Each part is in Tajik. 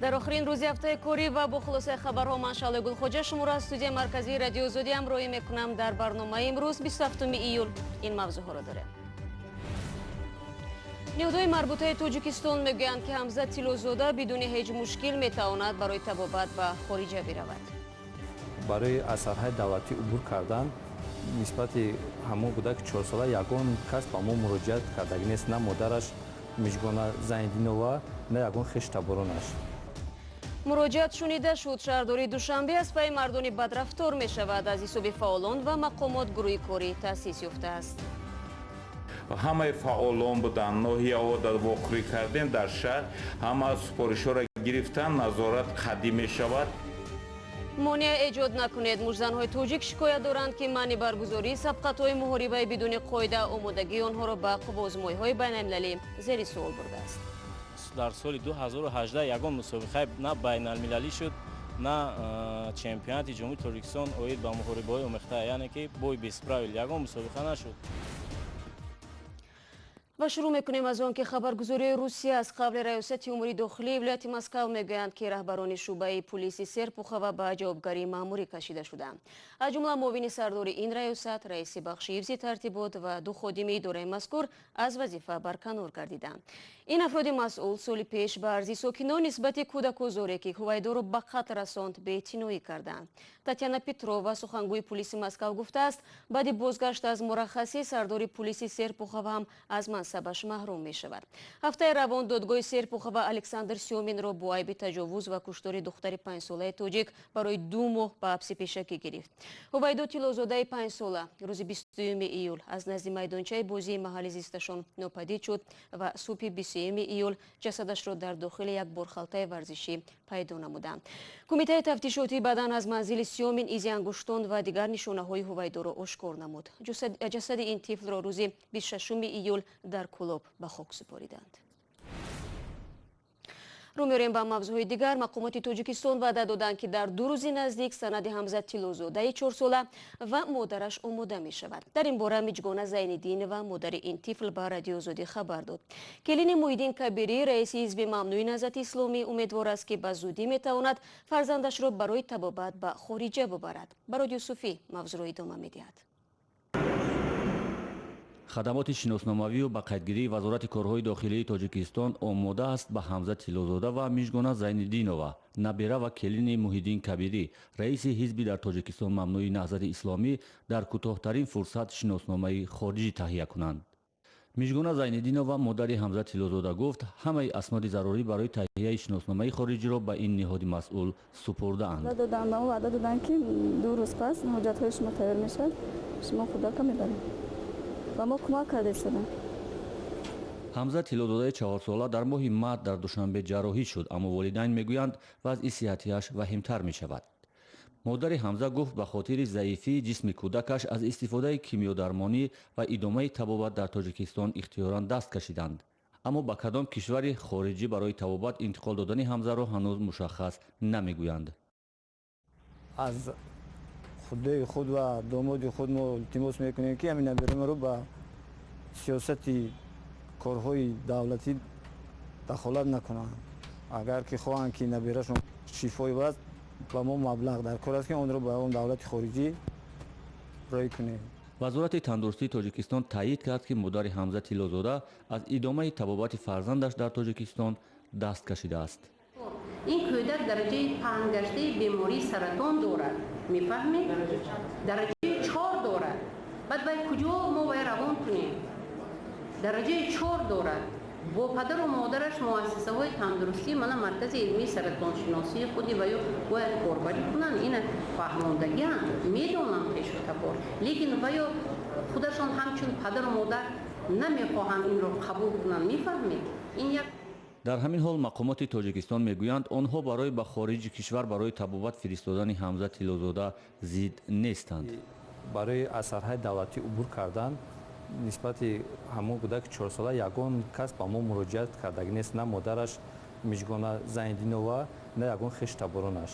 Дар охирин рӯзи ҳафтаи корӣ ва бо хулосаи хабарҳо ман Шаҳлои Гулхоҷа шуморо аз студияи марказии Радиои Озодӣ ҳамроҳӣ мекунам. Дар барномаи имрӯз, 27 июл, ин мавзӯъҳоро дорем. Ниҳодҳои марбутаи Тоҷикистон мегӯянд, ки Ҳамза Тиллозода бидуни ҳеҷ мушкил метавонад барои табобат ба хориҷа биравад. Барои аз сарҳади давлатӣ убур кардан нисбати ҳамон кӯдаки 4-сола ягон кас ба мо муроҷиат кардагӣ нест, на модараш Мижгона Зайниддинова, на ягон хештаборонаш. Муроҷиат шунида шуд. Шаҳрдории Душанбе аз пайи мардони бадрафтор мешавад. Аз ҳисоби фаъолон ва мақомот гурӯҳи корӣ таъсис ёфтааст. Ҳамаи фаъолон буданд, ноҳияҳо дар вохӯрӣ кардем, дар шаҳр ҳама супоришҳоро гирифтан, назорат қадим мешавад. Монеа эҷод накунед. Муштзанҳои тоҷик шикоят доранд, ки манъи баргузории сабқатҳои муҳорибаи бидуни қоида омодагии онҳоро ба қувваозмоиҳои байналмилалӣ зери суол бурдааст. Дар соли 2018 ягон мусобиқаи на байналмилалӣ шуд, на чемпионати Ҷумҳурии Тоҷикистон оид ба муҳорибаҳои омехта, яъне ки бой без правил, ягон мусобиқа нашуд. Ва шурӯъ мекунем аз он, ки хабаргузории Русия аз қавли Раёсати умури дохилии вилояти Москав мегӯянд, ки раҳбарони шӯъбаи пулиси Серпухова ба ҷавобгарии маъмурӣ кашида шуданд. Аз ҷумла муовини сардори ин раёсат, раиси бахши ҳифзи тартибот ва ду ходими идораи мазкур аз вазифа барканор гардиданд. Ин афроди масъул соли пеш ба арзи сокинон нисбати кӯдакозоре, ки Ҳувайдоро ба қатл расонд, беэътиноӣ карданд. Татяна Петрова, сухангӯи пулиси Москав, гуфтааст, баъди бозгашт аз мураххасӣ сардори пулиси Серпухова ҳам аз мансабаш маҳрум мешавад. Ҳафтаи равон додгоҳи Серпухова Александр Сёминро бо айби таҷовуз ва куштори духтари 5-солаи тоҷик барои 2 моҳ ба ҳабси пешакӣ гирифт. Ҳувайдо Тиллозодаи 5-сола рӯзи 22 июл аз назди майдончаи бозии маҳалли зисташон нопадид шуд ва субҳи 23 июл ҷасадашро дар дохили як борхалтаи варзишӣ пайдо намуданд. Кумитаи тафтишотӣ баъдан аз манзили Сёмин изи ангуштон ва дигар нишонаҳои Ҳувайдоро ошкор намуд. Ҷасади ин тифлро рӯзи 26 июл дар Кӯлоб ба хок супориданд. Рӯ меорем ба мавзӯъҳои дигар. Мақомоти Тоҷикистон ваъда доданд, ки дар 2 рӯзи наздик санади Ҳамза Тиллозодаи 4-сола ва модараш омода мешавад. Дар ин бора Миҷгона Зайниддинова, модари ин тифл, ба Радиои Озодӣ хабар дод. Келини Муҳиддин Кабирӣ, раиси ҳизби мамнӯи Наҳзати Исломӣ, умедвор аст, ки ба зудӣ метавонад фарзандашро барои табобат ба хориҷа бубарад. Барод Юсуфӣ мавзӯъро идома медиҳад. Хадамоти шиносномавию ба қайдгирии Вазорати корҳои дохилии Тоҷикистон омода аст ба Ҳамза Тиллозода ва Мижгона Зайниддинова, набера ва келини Муҳиддин Кабирӣ, раиси ҳизби дар Тоҷикистон мамнӯи Наҳзати Исломӣ, дар кӯтоҳтарин фурсат шиносномаи хориҷӣ таҳия кунанд. Мижгона Зайниддинова, модари Ҳамза Тиллозода, гуфт, ҳамаи асноди зарурӣ барои таҳияи шиносномаи хориҷиро ба ин ниҳоди масъул супурдаанд. Ваъда доданд, ки 2 рӯз пас ҳуҷҷатҳои шумо тайёр мешавад, шумо кӯдака мебаред. Ба мо кӯмак карда истоданд. Ҳамза Тиллозодаи 4-сола дар моҳи март дар Душанбе ҷарроҳӣ шуд, аммо волидайн мегӯянд, вазъи сиҳатиаш ваҳимтар мешавад. Модари Ҳамза гуфт, ба хотири заифии ҷисми кӯдакаш аз истифодаи кимиёдармонӣ ва идомаи табобат дар Тоҷикистон ихтиёран даст кашиданд, аммо ба кадом кишвари хориҷӣ барои табобат интиқол додани Ҳамзаро ҳанӯз мушаххас намегӯянд. Аз худои худ ва домоди худ мо илтимос мекунем, ки ҳамин набераро ба сиёсати корҳои давлатӣ дахолат накунанд. Агар ки хоҳанд, ки наберашон шифо ёбад, ба мо маблағ дар кор аст, ки онро ба он давлати хориҷӣ роҳӣ кунем. Вазорати тандурустии Тоҷикистон таъйид кард, ки модари Ҳамза Тиллозода аз идомаи табобати фарзандаш дар Тоҷикистон даст кашидааст. Ин кӯдак дараҷаи паҳнгаштаи бемории саратон дорад, мефаҳмед? Дараҷаи чор дорад. Баъд вай куҷо мо вай равон кунем? Дараҷаи чор дорад. Бо падару модараш, муассисаҳои тандурустӣ, мана Маркази илмии саратоншиносии худи ваё бояд корбарӣ кунанд. Ина фаҳмондагианд, медонанд хешу табор, лекин ваё худашон ҳамчун падару модар намехоҳанд инро қабул кунанд, мефаҳмед? Ин як Дар ҳамин ҳол мақомоти Тоҷикистон мегӯянд, онҳо барои ба хориҷи кишвар барои табобат фиристодани Ҳамза Тиллозода зид нестанд. Барои аз сарҳади давлатӣ убур кардан нисбати ҳамон кӯдаки 4-сола ягон кас ба мо муроҷиат кардагӣ нест, на модараш Мижгона Зайниддинова, на ягон хештаборонаш.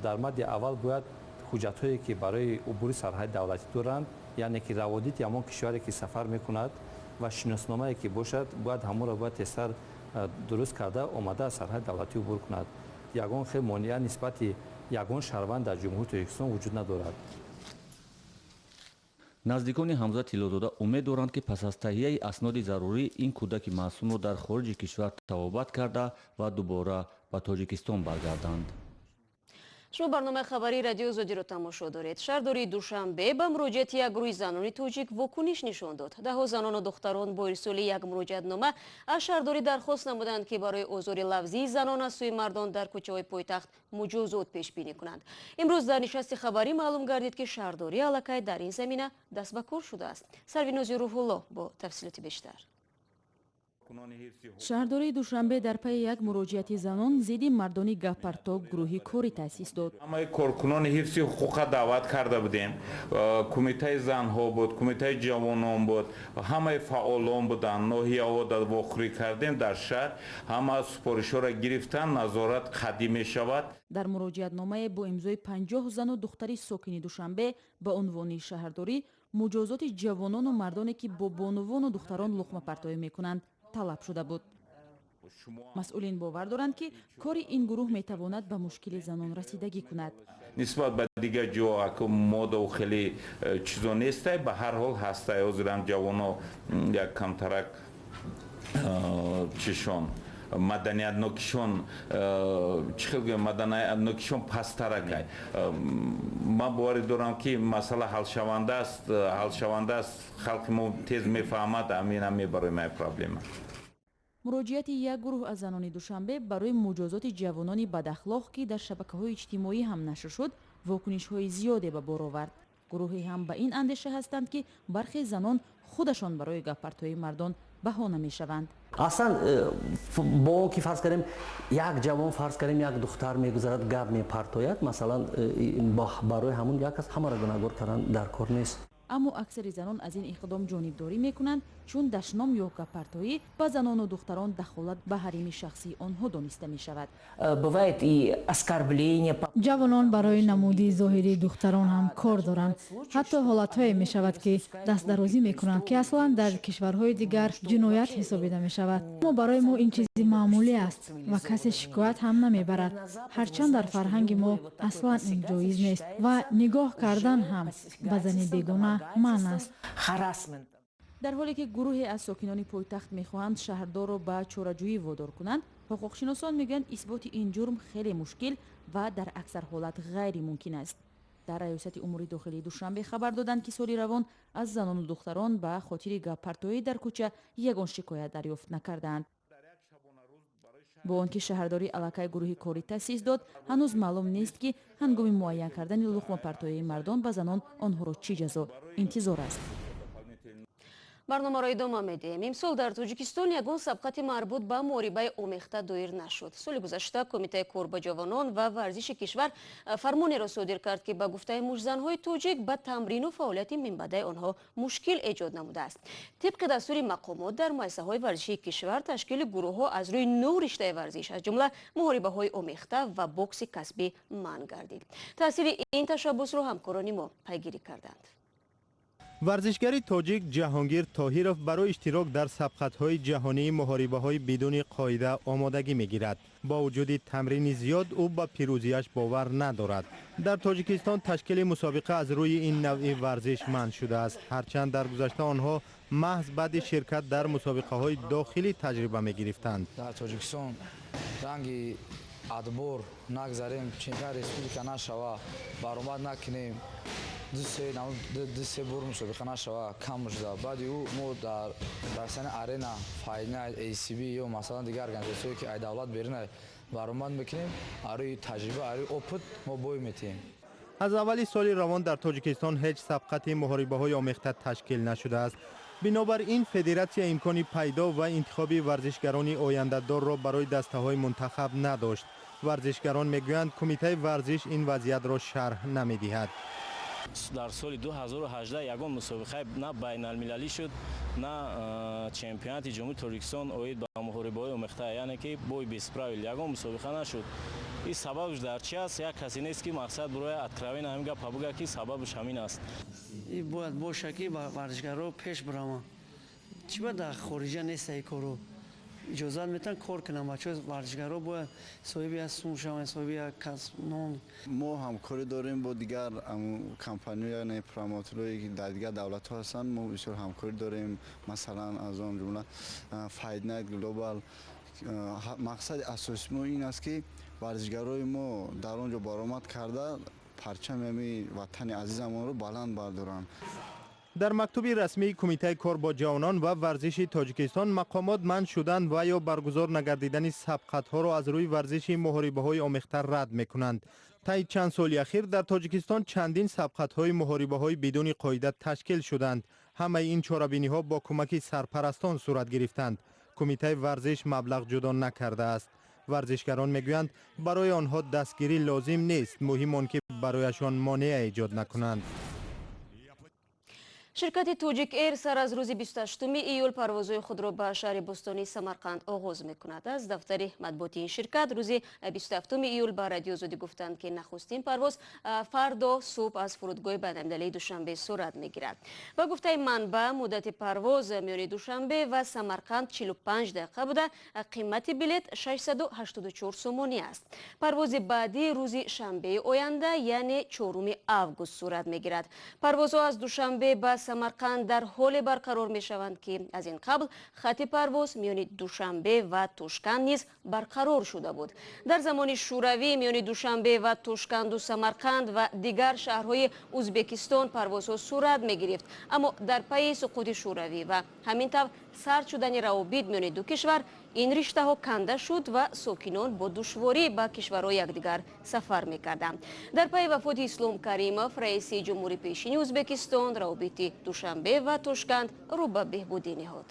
Дар мадди аввал бояд ҳуҷҷатҳое, ки барои убури сарҳади давлатӣ доранд, яъне ки раводиди ҳамон кишваре, ки сафар мекунад, ва шиносномае ки бошад, бояд ҳамонро бояд тезтар. дуруст карда омада аз сарҳади давлатӣ убур кунад. Ягон хел монеа нисбати ягон шаҳрванд дар Ҷумҳурии Тоҷикистон вуҷуд надорад. Наздикони Ҳамза Тиллозода умед доранд, ки пас аз таҳияи асноди зарурӣ ин кӯдаки маъсумро дар хориҷи кишвар табобат карда ва дубора ба Тоҷикистон баргарданд. Шумо барномаи хабарии Радиои Озодиро тамошо доред. Шаҳрдории Душанбе ба муроҷиати як гурӯҳи занони тоҷик вокуниш нишон дод. Даҳҳо занону духтарон бо ирсоли як муроҷиатнома аз шаҳрдорӣ дархост намуданд, ки барои озори лафзии занон аз сӯи мардон дар кӯчаҳои пойтахт муҷозот пешбинӣ кунанд. Имрӯз дар нишасти хабарӣ маълум гардид, ки шаҳрдорӣ аллакай дар ин замина даст ба кор шудааст. Сарвинози Рӯҳулло бо тафсилоти бештар. Шаҳрдории Душанбе дар пайи як муроҷиати занон зидди мардони гаппартоб гурӯҳи корӣ таъсис дод. Ҳамаи коркунони ҳифзи ҳуқуқа даъват карда будем. Кумитаи занҳо буд, кумитаи ҷавонон буд, ҳамаи фаъолон буданд. Ноҳияҳо дар вохӯрӣ кардем дар шаҳр, ҳама супоришҳоро гирифтан, назорат қадим мешавад. Дар муроҷиатномае бо имзои 50 зану духтари сокини Душанбе ба унвони шаҳрдорӣ муҷозоти ҷавонону мардоне, ки бо бонувону духтарон луқмапартоӣ мекунанд, талаб шуда буд. Масъулин бовар доранд, ки кори ин гурӯҳ метавонад ба мушкили занон расидагӣ кунад. Нисбат ба дигар ҷо модау хеле чизо нестай, ба ҳар ҳол ҳастай. Ҳозирам ҷавоно як камтарак чишон маданиятнокишон, чӣ хел гӯям, маданиятнокишон пасттаракай. Ман боварӣ дорам, ки масъала ҳалшаванда аст, ҳалшаванда аст. Халқи мо тез мефаҳмад, аминам мебароем ай проблема. Муроҷиати як гурӯҳ аз занони Душанбе барои муҷозоти ҷавонони бадахлоқ, ки дар шабакаҳои иҷтимоӣ ҳам нашр шуд, вокунишҳои зиёде ба бор овард. Гурӯҳе ҳам ба ин андеша ҳастанд, ки бархе занон худашон барои гаппартоии мардон баҳона мешаванд. Аслан бо он ки, фарз кардем, як ҷавон, фарз кардем, як духтар мегузарад, гап мепартояд, масалан, барои ҳамун як кас ҳамаро гунаҳгор кардан дар кор нест. Аммо аксари занон аз ин иқдом ҷонибдорӣ мекунанд, чун дашном ё гаппартоӣ ба занону духтарон дахолат ба ҳарими шахсии онҳо дониста мешавад. Бывает и оскорбление. Ҷавонон барои намуди зоҳирии духтарон ҳам кор доранд. Ҳатто ҳолатҳое мешавад, ки дастдарозӣ мекунанд, ки аслан дар кишварҳои дигар ҷиноят ҳисобида мешавад. Аммо барои мо ин чизи маъмулӣ аст ва касе шикоят ҳам намебарад, ҳарчанд дар фарҳанги мо аслан ин ҷоиз нест ва нигоҳ кардан ҳам ба зани бегона манъ аст. Харасмент. Дар ҳоле ки гурӯҳе аз сокинони пойтахт мехоҳанд шаҳрдорро ба чораҷӯӣ водор кунанд, ҳуқуқшиносон мегӯянд, исботи ин ҷурм хеле мушкил ва дар аксар ҳолат ғайримумкин аст. Дар Раёсати умури дохилии Душанбе хабар доданд, ки соли равон аз занону духтарон ба хотири гаппартоӣ дар кӯча ягон шикоят дарёфт накардаанд. Бо он ки шаҳрдорӣ аллакай гурӯҳи корӣ таъсис дод, ҳанӯз маълум нест, ки ҳангоми муайян кардани луқмапартоии мардон ба занон онҳоро чӣ ҷазо интизор аст. Барномаро идома медиҳем. Имсол дар Тоҷикистон ягон сабқати марбут ба муҳорибаи омехта доир нашуд. Соли гузашта Кумитаи кор ба ҷавонон ва варзиши кишвар фармонеро содир кард, ки ба гуфтаи муштзанҳои тоҷик ба тамрину фаъолияти минбаъдаи онҳо мушкил эҷод намудааст. Тибқи дастури мақомот, дар муассисаҳои варзишии кишвар ташкили гурӯҳҳо аз рӯи нӯ риштаи варзиш, аз ҷумла муҳорибаҳои омехта ва бокси касбӣ, манъ гардид. Таъсири ин ташаббусро ҳамкорони мо пайгирӣ карданд. Варзишгари тоҷик Ҷаҳонгир Тоҳиров барои иштирок дар сабқатҳои ҷаҳонии муҳорибаҳои бидуни қоида омодагӣ мегирад. Бо вуҷуди тамрини зиёд, ӯ ба пирӯзиаш бовар надорад. Дар Тоҷикистон ташкили мусобиқа аз рӯи ин навъи варзиш манъ шудааст, ҳарчанд дар гузашта онҳо маҳз баъди ширкат дар мусобиқаҳои дохилӣ таҷриба мегирифтанд. Дар Тоҷикистон ранги отбор нагзарем, чемпион республика нашава, баромад накунем, ду се бор мусобиқа нашава, кам шуда. Баъди ӯ мо дар профессионал арена, Fight Night, ACB ё масалан дигар организатсияое, ки ай давлат берина, баромад мекунем, арӯи таҷриба, арӯи опыт мо бой метиҳем. Аз аввали соли равон дар Тоҷикистон ҳеҷ сабқати муҳорибаҳои омехта ташкил нашудааст. Бинобар ин федератсия имкони пайдо ва интихоби варзишгарони ояндадорро барои дастаҳои мунтахаб надошт. Варзишгарон мегӯянд, кумитаи варзиш ин вазъиятро шарҳ намедиҳад. Дар соли 2018 ягон мусобиқаи на байналмилалӣ шуд, на чемпионати Ҷумҳурии Тоҷикистон оид ба муҳорибаҳои омехта, яъне ки бой без правил, ягон мусобиқа нашуд. Ин сабабш дар чи аст? Як касе нест, ки мақсад буроя откровенно ҳамин гапа буга, ки сабабш ҳамин аст. Ин бояд боша, ки варзишгаро пеш бираванд. Чӣ ба дар хориҷа неста ин коро? иҷозат метиҳанд кор кунанд. Бачаҳо варзишгарҳо бояд соҳиби як сум шаванд, соҳиби як касб нон. Мо ҳамкорӣ дорем бо дигар компаниҳо, яъне промоторҳое ки дар дигар давлатҳо ҳастанд. Мо бисёр ҳамкорӣ дорем, масалан аз он ҷумла Fight Night Global. Мақсади асосии мо ин аст, ки варзишгарои мо дар он ҷо баромад карда парчами ҳамин ватани азизамонро баланд бардоранд. Дар мактуби расмии Кумитаи кор бо ҷавонон ва варзиши Тоҷикистон мақомот манъ шудан ва ё баргузор нагардидани сабқатҳоро аз рӯи варзиши муҳорибаҳои омехта рад мекунанд. Таи чанд соли ахир дар Тоҷикистон чандин сабқатҳои муҳорибаҳои бидуни қоида ташкил шуданд. Ҳамаи ин чорабиниҳо бо кӯмаки сарпарастон сурат гирифтанд. Кумитаи варзиш маблағ ҷудо накардааст. Варзишгарон мегӯянд, барои онҳо дастгирӣ лозим нест, муҳим он ки барояшон монеа эҷод накунанд. Ширкати Тоҷик Эйр сар аз рӯзи 28 июл парвозҳои худро ба шаҳри бӯстонии Самарқанд оғоз мекунад. Аз дафтари матбуоти ин ширкат рӯзи 27 июл ба Радио Озодӣ гуфтанд, ки нахустин парвоз фардо субҳ аз фурудгоҳи байналмилалии Душанбе сурат мегирад. Ба гуфтаи манбаъ, муддати парвоз миёни Душанбе ва Самарқанд 45 дақиқа буда, қимати билет 684 сомонӣ аст. Парвози баъдӣ рӯзи шанбеи оянда, яъне 4 август сурат мегирад. Парвозҳо аз Душанбе ба Самарқанд дар ҳоле барқарор мешаванд, ки аз ин қабл хати парвоз миёни Душанбе ва Тошканд низ барқарор шуда буд. Дар замони Шӯравӣ миёни Душанбе ва Тошканду Самарқанд ва дигар шаҳрҳои Узбекистон парвозҳо сурат мегирифт, аммо дар пайи суқути Шӯравӣ ва ҳамин тавр сард шудани равобит миёни ду кишвар ин риштаҳо канда шуд ва сокинон бо душворӣ ба кишварҳои якдигар сафар мекарданд. Дар пайи вафоти Ислом Каримов, раиси ҷумҳури пешини Узбекистон, равобити Душанбе ва Тошканд рӯ ба беҳбудӣ ниҳод.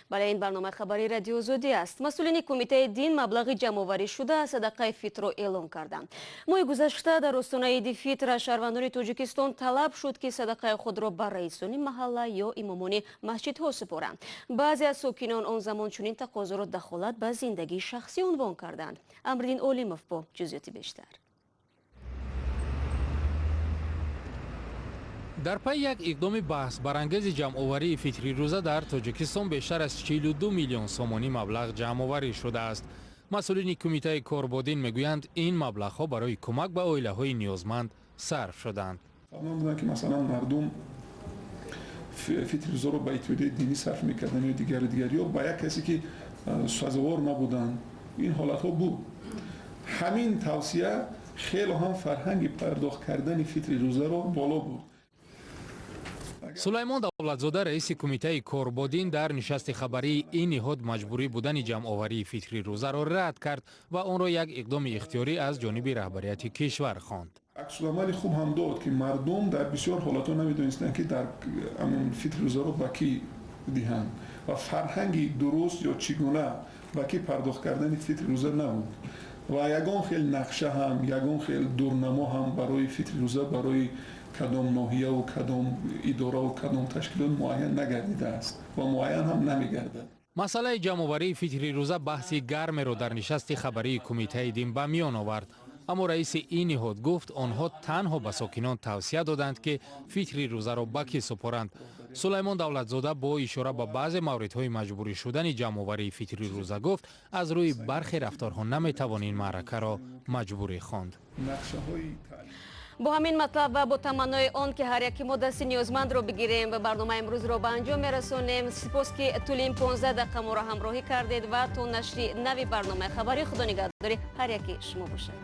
Бале, ин барномаи хабарии Радио Озодӣ аст. Масъулини кумитаи дин маблағи ҷамъоварӣ шуда садақаи фитрро эълон карданд. Моҳи гузашта дар остонаи иди фитр аз шаҳрвандони Тоҷикистон талаб шуд, ки садақаи худро ба раисони маҳалла ё имомони масҷидҳо супоранд. Баъзе аз сокинон он замон чунин тақозоро дахолат ба зиндагии шахсӣ унвон карданд. Амриддин Олимов бо ҷузъиёти бештар. Дар пайи як иқдоми баҳсбарангези ҷамъоварии фитри рӯза дар Тоҷикистон бештар аз 42 миллион сомонӣ маблағ ҷамъоварӣ шудааст. Масъулини кумитаи кор бо дин мегӯянд, ин маблағҳо барои кӯмак ба оилаҳои ниёзманд сарф шуданд. Қаблан буданд, ки масалан мардум фитри рӯзаро ба иттиҳодияи динӣ сарф мекарданд ё дигару дигар, ё ба як касе ки сазовор набуданд. Ин ҳолатҳо буд. Ҳамин тавсия хеле ҳам фарҳанги пардохт кардани фитри рӯзаро боло бурд. Сулаймон Давлатзода, раиси кумитаи кор бо дин, дар нишасти хабарии ин ниҳод маҷбурӣ будани ҷамъоварии фитри рӯзаро рад кард ва онро як иқдоми ихтиёрӣ аз ҷониби раҳбарияти кишвар хонд. Аксуламали хуб ҳам дод, ки мардум дар бисёр ҳолатҳо намедонистанд, ки дар фитри рӯзаро ба кӣ диҳанд ва фарҳанги дуруст ё чӣ гуна ба кӣ пардохт кардани фитри рӯза набуд ва ягон хел нақша ҳам, ягон хел дурнамо ҳам барои фитри рӯза барои кадом ноҳияву кадом идораву кадом ташкилот муайян нагардидааст ва муайян ҳам намегардад. Масъалаи ҷамъоварии фитри рӯза баҳси гармеро дар нишасти хабарии кумитаи дин ба миён овард. Аммо раиси ин ниҳод гуфт, онҳо танҳо ба сокинон тавсия доданд, ки фитри рӯзаро ба кӣ супоранд. Сулаймон Давлатзода бо ишора ба баъзе мавридҳои маҷбурӣ шудани ҷамъоварии фитри рӯза гуфт, аз рӯи бархе рафторҳо наметавон ин маъракаро маҷбурӣ хонд. Бо ҳамин матлаб ва бо таманнои он ки ҳар яки мо дасти ниёзмандро бигирем ва барномаи имрӯзро ба анҷом мерасонем. Сипос, ки тӯли ин 15 дақиқа моро ҳамроҳӣ кардед ва то нашри нави барномаи хабарӣ Худо нигаҳдори ҳар яки шумо бошад.